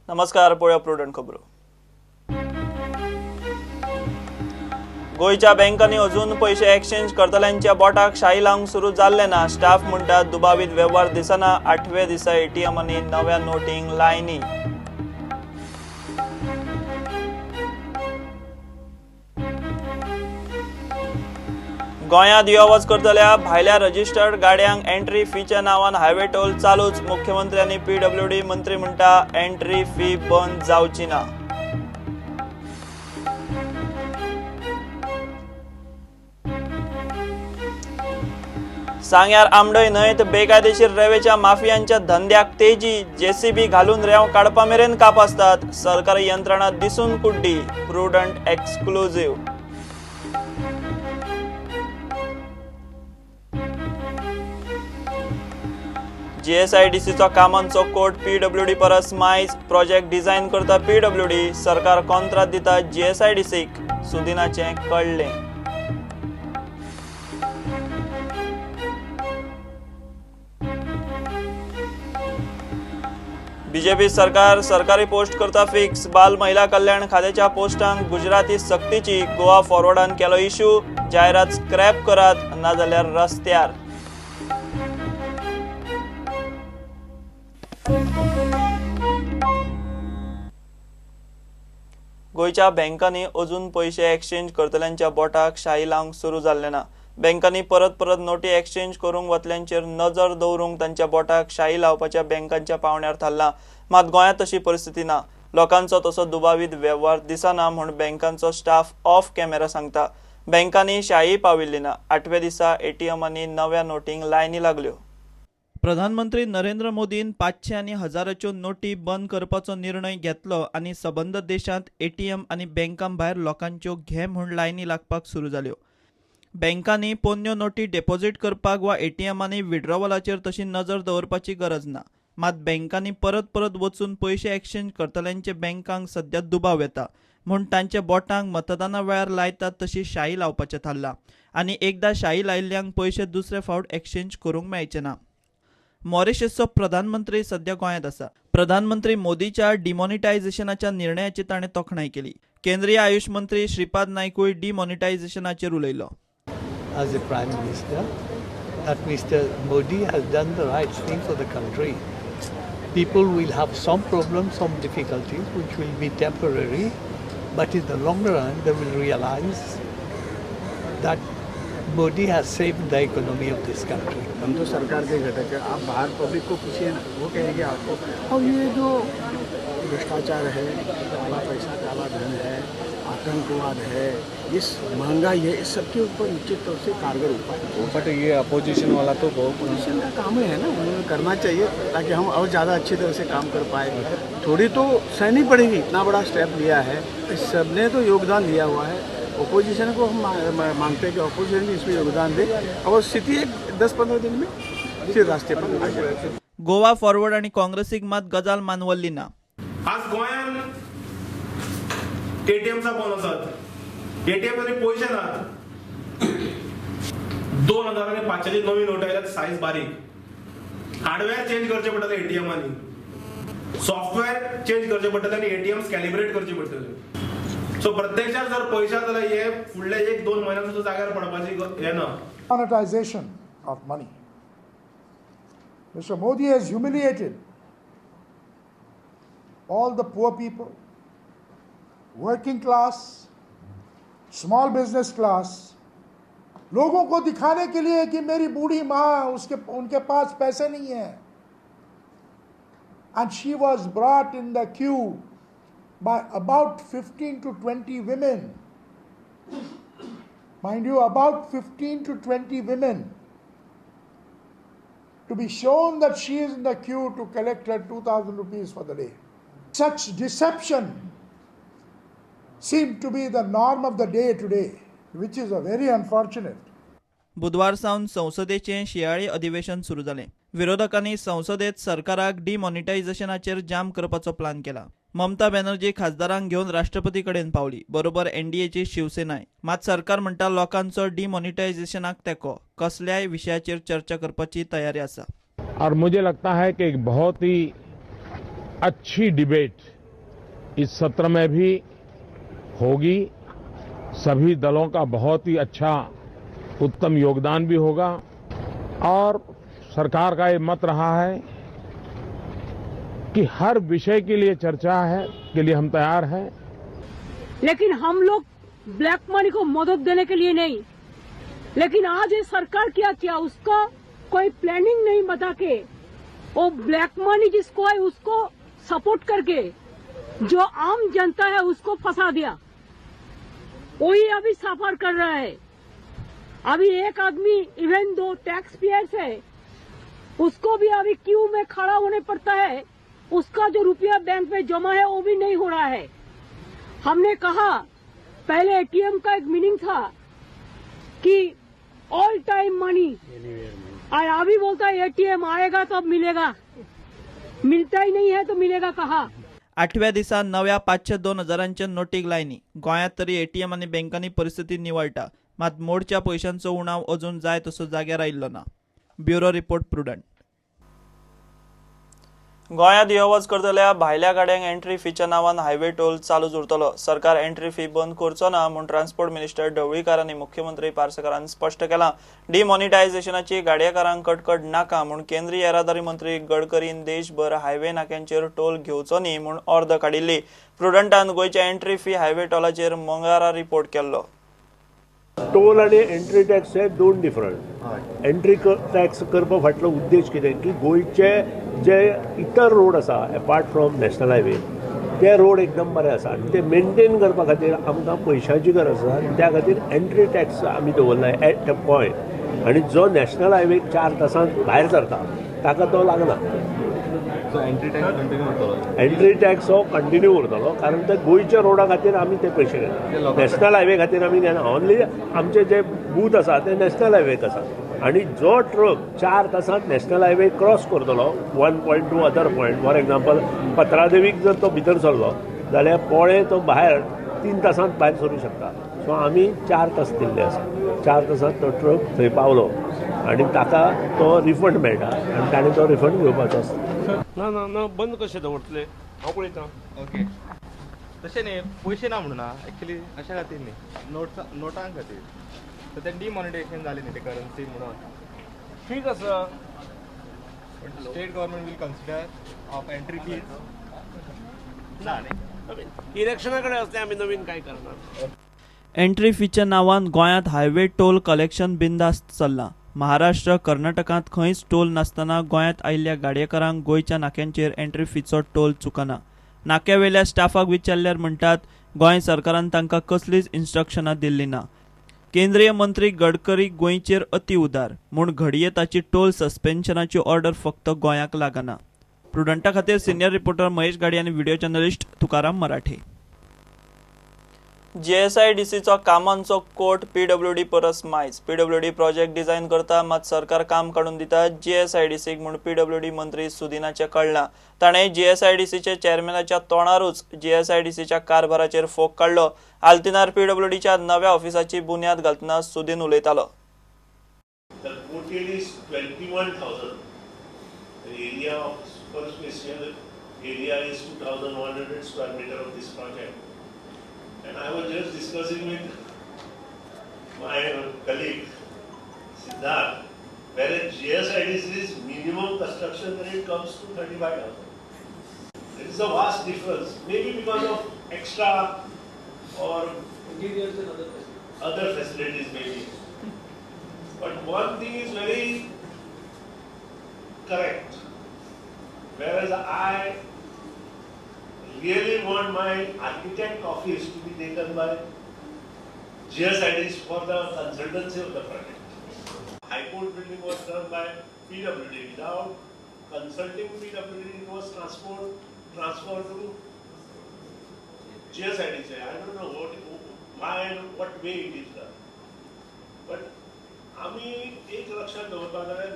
नमस्कार, पळोवया प्रुडंट खबरो. गोंयच्या बँकांनी अजून पयशे एक्सचेंज करतल्यांच्या बोटाक शाही लावंक सुरू जाल्ले ना. स्टाफ म्हणटा दुबावीत वेव्हार दिसना. आठव्या दिसा एटीएमांनी नव्या नोटींक लायनी. गोंयांत यो वच करतल्या भायल्या रजिस्टर्ड गाडयांक एंट्री फीच्या नांवान हायवे टोल चालूच. मुख्यमंत्री आनी पीडब्ल्यूडी मंत्री म्हणटा एंट्री फी बंद जावची ना. सांग्यार आमडय न्हंयत बेकायदेशीर रेवेच्या माफियांच्या धंद्याक तेजी. जेसीबी घालून रेंव काडपा मेरेन कापासतात. सरकारी यंत्रणा दिसून कुड्डी. Prudent exclusive. जीएसआयडीसीचो कामांचो कोट पीडब्ल्यूडी परस मायज. प्रोजेक्ट डिझायन करता पीडब्ल्यूडी. सरकार कॉन्त्रात दिता जीएसआयडीसीक. सुदिनाचें कळ्ळें. बीजेपी सरकार सरकारी पोस्ट करता फिक्स. बाल महिला कल्याण खात्याच्या पोस्टांक गुजराती सक्तीची. गोवा फॉरवर्डान केलो इश्यू. जायरात स्क्रॅप करात नाजाल्यार रस्त्यार. गोंयच्या बँकांनी अजून पयशे एक्सचेंज करतल्यांच्या बोटाक शाही लावंक सुरू जाल्लें ना. बँकांनी परत परत नोटी एक्सचेंज करूंक वतल्यांचेर नजर दवरूंक तांच्या बोटाक शाही लावपाच्या बँकांच्या पावण्यार थारलां. मात गोंयांत तशी परिस्थिती ना. लोकांचो तसो दुबावीत वेव्हार दिसना म्हूण बँकांचो स्टाफ ऑफ कॅमेरा सांगता. बँकांनी शाही पाविल्ली ना. आठव्या दिसा एटीएमांनी नव्या नोटींक लायनी लागल्यो. प्रधानमंत्री नरेंद्र मोदीन 500 आनी 1000च्यो नोटी बंद करपाचो निर्णय घेतलो आनी सबंद देशांत एटीएम आनी बँकां भायर लोकांच्यो घे म्हूण लायनी लागपाक सुरू जाल्यो. बँकांनी पोन्न्यो नोटी डेपोजीट करपाक वा एटीएमांनी विड्रॉवलाचेर तशी नजर दवरपाची गरज ना. मात बँकांनी परत परत वचून पयशे एक्सचेंज करतल्यांचे बँकांक सद्या दुबाव येता म्हूण तांच्या बोटांक मतदाना वेळार लायतात तशी शाही लावपाचें थारलां आनी एकदां शाही लायिल्ल्यांक पयशे दुसरे फावट एक्सचेंज करूंक मेळचे ना. मॉरिशसचो प्रधानमंत्री सद्या गोंयांत आसा. प्रधानमंत्री मोदीच्या डिमॉनिटायझेशनाच्या निर्णयाची ताणें तोखणाय केली. केंद्रीय आयुष मंत्री श्रीपाद नायकूय डिमॉनिटायझेशनाचेर उलयलो. As a Prime Minister, that Mr. Modi has done the right thing for the country. People will have some problems, some difficulties, which will be temporary, but in the long run, they will realize that Modi has saved the economy of this country. हम तो सरकार K घटक हैं, आप बाहर public को पूछिए ना, वो कहेंगे आपको। और ये जो भ्रष्टाचार है, काला पैसा काला धन है, आतंकवाद है, इस महंगाई है, इस सबके ऊपर निश्चित तौर से कारगर उपाय। बट ये अपोजिशन वाला तो बहुत अपोजिशन का काम है ना, उन्होंने करना चाहिए ताकि हम और ज़्यादा अच्छी तरह से काम कर पाए। थोड़ी तो सहनी पड़ेगी, इतना बड़ा स्टेप लिया है, इस सब ने तो योगदान दिया हुआ है। अपोजिशन को हम मानते हैं कि अपोजिशन भी इसमें योगदान दे और स्थिति एक 10-15 दिन में फिर रास्ते पर आ जाए। गोवा फॉरवर्ड आणि काँग्रेसीक मात गजाल मानवल्ली ना. आज गोंयांत एटीएमचा बंद आसात, एटीएम आनी पयशे नात. 2000 आनी 500 नवी नोट आयल्यात, सायज बारीक. हार्डवेअर चेंज करचें पडटलें एटीएमांनी, सॉफ्टवेअर चेंज करचें पडटलें आनी एटीएम्स कॅलिब्रेट करचे पडटले. सो प्रत्यक्षात जर पयशे जाल्यार हे फुडले 1-2 म्हयन्यान सुद्दां जाग्यार पडपाची हें ना. Monetization of money. Mr. Modi has humiliated all the poor people, working class, small business class, लोगों को दिखाने के लिए कि मेरी बूढ़ी माँ उसके उनके पास पैसे नहीं है. And she was brought in the queue by about 15 to 20 women. Mind you, about 15 to 20 women to be shown that she is in the queue to collect her 2,000 rupees for the day. Such deception seemed to be the norm of the day today, which is a very unfortunate. बुधवार सावन संसदेचें शिंयाळी अधिवेशन सुरू जालें. विरोधकांनी संसदेत सरकाराक डिमॉनिटायझेशनाचेर जाम करपाचो plan केला. ममता बॅनर्जी खासदारांक घेवन राष्ट्रपती कडेन पावली, बरोबर एनडीएची शिवसेनाय. मात सरकार म्हणटा लोकांचो डिमॉनिटायझेशनाक तेंको, कसल्याय विशयाचेर चर्चा करपाची तयारी आसा. और मुझे लगता है कि एक बहुत ही अच्छी डिबेट इस सत्र में भी होगी। सभी दलों का बहुत ही अच्छा उत्तम योगदान भी होगा और सरकार का ये मत रहा है कि हर विषय के लिए चर्चा है के लिए हम तैयार हैं। लेकिन हम लोग ब्लैक मनी को मदद देने के लिए नहीं, लेकिन आज ये सरकार क्या किया, उसका कोई प्लानिंग नहीं बता के वो ब्लैक मनी जिसको है उसको सपोर्ट करके जो आम जनता है उसको फंसा दिया। वही अभी सफर कर रहा है। अभी एक आदमी इवन दो टैक्स पेयर्स है उसको भी अभी क्यू में खड़ा होने पड़ता है, उसका जो रुपया बैंक में जमा है वो भी नहीं हो रहा है। हमने कहा पहले एटीएम का एक मीनिंग था कि ऑल टाइम मनी, और अभी बोलता है एटीएम आएगा तो मिलेगा, मिलता ही नहीं है तो मिलेगा कहाँ। आठव्या दिसा नव्या 500-2000 हजारांच्या नोटीक लायनी। गोंयांत तरी एटीएम आनी बँकांनी परिस्थिती निवळटा, मात मोडच्या पयशांचो उणाव अजून जाय तसो जाग्यार आयिल्लो ना। Bureau report, Prudent. गोंयांत यो वच करतल्या भायल्या गाड्यांक एंट्री फीच्या नांवान हायवे टोल चालूच उरतलो। सरकार एंट्री फी बंद करचो ना म्हूण ट्रान्सपोर्ट मिनिस्टर ढवळीकार आनी मुख्यमंत्री पार्सेकारान स्पश्ट केलां। डिमॉनिटायझेशनाची गाडयेकारांक कटकट नाका म्हूण केंद्रीय येरादारी मंत्री गडकरीन देशभर हायवे नाक्यांचेर टोल घेवचो न्ही म्हूण ऑर्द काडिल्ली। प्रुडंटान गोंयच्या एंट्री फी हायवे टोलाचेर मंगळारा रिपोर्ट केल्लो। टोल आनी एंट्री टॅक्स हे दोन डिफरंट। एंट्री टॅक्स करपा फाटलो उद्देश कितें की गोंयचे जे इतर रोड आसा एपार्ट फ्रॉम नॅशनल हायवे ते रोड एकदम बरे आसा आनी ते मेनटेन करपा खातीर आमकां पयशांची गरज आसा आनी त्या खातीर एंट्री टॅक्स आमी दवरला एट अ पॉयंट। आनी जो नॅशनल हायवे 4 तासांत भायर सरता ताका तो लागना। एंट्री टॅक्स हो कंटिन्यू उरतलो कारण ते गोंयच्या रोडा खातीर आमी ते पयशे घेना, नॅशनल हायवे खातीर आमी घेना। ओनली आमचे जे बूथ आसा ते नॅशनल हायवेक आसा आनी जो ट्रक 4 तासांत नॅशनल हायवे क्रॉस करतलो one point to other point, for example पत्रादेवीक जर तो भितर सरलो जाल्यार पोळे तो भायर 3 तासांत भायर सरूं शकता। सो आमी 4 तास दिल्ले आसा, 4 तासांत तो ट्रक थंय पावलो आनी ताका तो रिफंड मेळटा आनी ताणें तो रिफंड घेवपाचो आसता। ना ना ना बंद कशें दवरतले हांव पळयता। ओके तशें न्ही, पयशे ना म्हणून एक्चुली अशा खातीर न्ही, नोटां खातीर तर ते डिमॉनिटायझेशन जालें न्ही ते करन्सी म्हणून। ठीक आसा, state government will consider of entry fees ना न्ही, इलेक्शना कडेन आसलें आमी नवीन काय करणार। एंट्री फीच्या नांवान गोंयांत हायवे टोल कलेक्शन बिंदास्त चल्लां। महाराष्ट्र कर्नाटकांत खंयच टोल नासतना गोंयांत आयिल्ल्या गाडयेकारांक गोंयच्या नाक्यांचेर एंट्री फीचो टोल चुकना। नाक्यावेल्या स्टाफाक विचारल्यार म्हणटात गोंय सरकारान तांकां कसलीच इन्स्ट्रक्शनां दिल्ली ना। केंद्रीय मंत्री गडकरी गोंयचेर अति उदार म्हूण घडये ताची टोल सस्पेन्शनाची ऑर्डर फक्त गोंयाक लागना। प्रुडंटा खातीर सिनियर रिपोर्टर महेश गाडी आनी व्हिडिओ जर्नलिस्ट तुकाराम मराठे। जीएसआयडीसीचो कामांचो कोट पीडब्ल्यूडी परस मायज। पीडब्ल्यूडी प्रोजेक्ट डिझायन करता मात सरकार काम काडून दिता जीएसआयडीसीक म्हूण पीडब्ल्यूडी मंत्री सुदिनाचें कळ्ळां। ताणें जीएसआयडीसीच्या चेअरमॅनाच्या तोंडारूच जीएसआयडीसीच्या कारभाराचेर फोग काडलो। आल्तिनार पीडब्ल्यूडीच्या नव्या ऑफिसाची बुन्याद घालतना सुदीन उलयतालो। The quoted is 21,000. The area of superficial area is 2,100 square meter of this project. And I was just discussing with my colleague Siddharth, whereas GSIDC's minimum construction rate comes to 35,000. There is a vast difference, maybe because of extra or interiors and other facilities maybe. But one thing is very correct. Whereas I really want my architect office to be taken by GSIDC for the consultancy of the project. High Court building was done by PWD. Without consulting PWD, it was transferred to GSIDC. I don't know why and what way it is done. But आमी एक लक्षात दवरपाक जाय,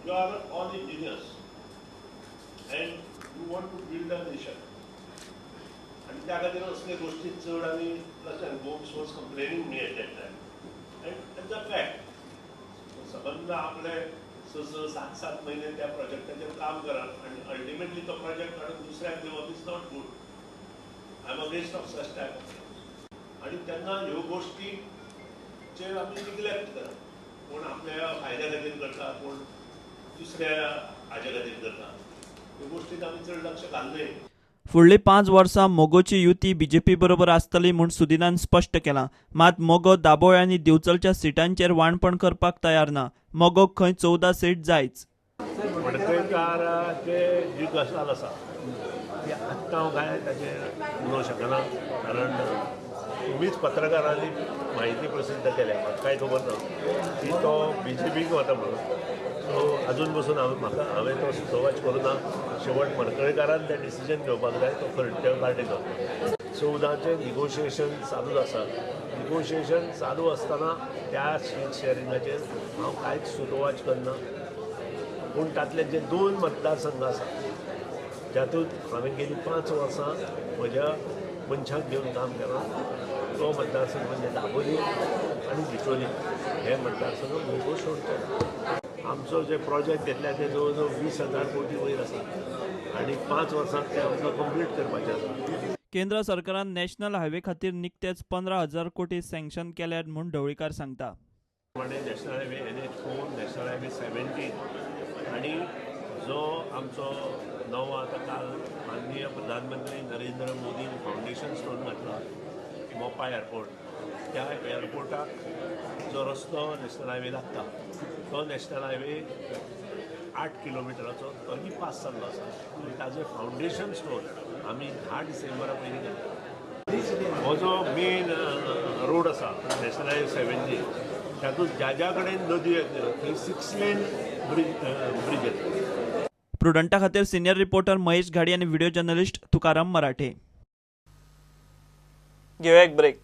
you are all engineers and you want to build a nation. आनी त्या खातीर असले गोष्टी चड आमी लक्षात Gomes was complaining me at that time and it's a fact. सबंद आपले 6 6 7 7 महिने त्या प्रोजेक्टाचेर काम करप आनी अल्टिमेटली तो प्रोजेक्ट काडून दुसऱ्याक दिवप is not good. I am against of such type of. आनी तेन्ना ह्यो गोश्टीचेर आमी निग्लेक्ट करप, कोण आपल्या फायद्या खातीर करता, कोण दुसऱ्या हाज्या खातीर करता, ह्यो गोश्टीत आमी चड लक्ष घालनय. फुडली 5 वर्सां मगोची युती बीजेपी बरोबर आसतली म्हूण सुदिनान स्पश्ट केलां. मात मगो दाबोळ आनी दिवचलच्या सिटांचेर वाणपण करपाक तयार ना. मगोक खंय 14 सीट जायच. मडकयकाराचे जी गजाल आसा ती आत्तां हांव काय ताचेर उलोवंक शकना, कारण तुमीच पत्रकारांनी म्हायती प्रसिद्ध केल्या, म्हाका कांय खबर ना की तो बीजेपीक वता म्हणून. सो अजून पसून हांवें म्हाका हांवें तो सुचोवाच करूं ना. शेवट मडकयकारान तें डिसिजन घेवपाक जाय, तो खंयच्या पार्टीक वता. 14चें निगोशिएशन चालूच आसा. निगोशिएशन चालू आसतना त्या सीट शेअरिंगाचेर हांव कांयच सुचोवाच करना. पूण तातले जे 2 मतदारसंघ आसा जातूंत हांवें गेलीं 5 वर्सां म्हज्या मनशाक घेवन काम केलां, तो मतदारसंघ म्हणजे दाबोली आनी बिचोली हे मतदारसंघ मगो सोडचो. आमचो जे प्रोजेक्ट घेतल्या ते जवळ जवळ 20,000 कोटी वयर आसा आनी 5 वर्सांत ते आमकां कंप्लीट करपाचें आसा. केंद्र सरकारान नॅशनल हायवे खातीर निकतेच 15,000 कोटी सँक्शन केल्यात म्हूण ढवळीकार सांगता. National highway NH 4, national highway 17 आनी जो आमचो नवो आतां काल माननीय प्रधानमंत्री नरेंद्र मोदीन फावंडेशन स्टोन घातला मोपा एअरपोर्ट, त्या एअरपोर्टाक जो रस्तो नॅशनल हायवे लागता तो नॅशनल हायवे 8 किलोमिटराचो तोय पास जाल्लो आसा आनी ताजें फावंडेशन स्टोन आमी 10 डिसेंबरा पयलीं घातला. हो जो मेन रोड आसा नॅशनल हायवे 17 तातूंत ज्या ज्या कडेन नदी येतल्यो थंय 6 लेन ब्रिज येतलो. प्रुडंटा खातीर सिनियर रिपोर्टर महेश घाडी आनी व्हिडिओ जर्नलिस्ट तुकाराम मराठे. घेवया एक ब्रेक.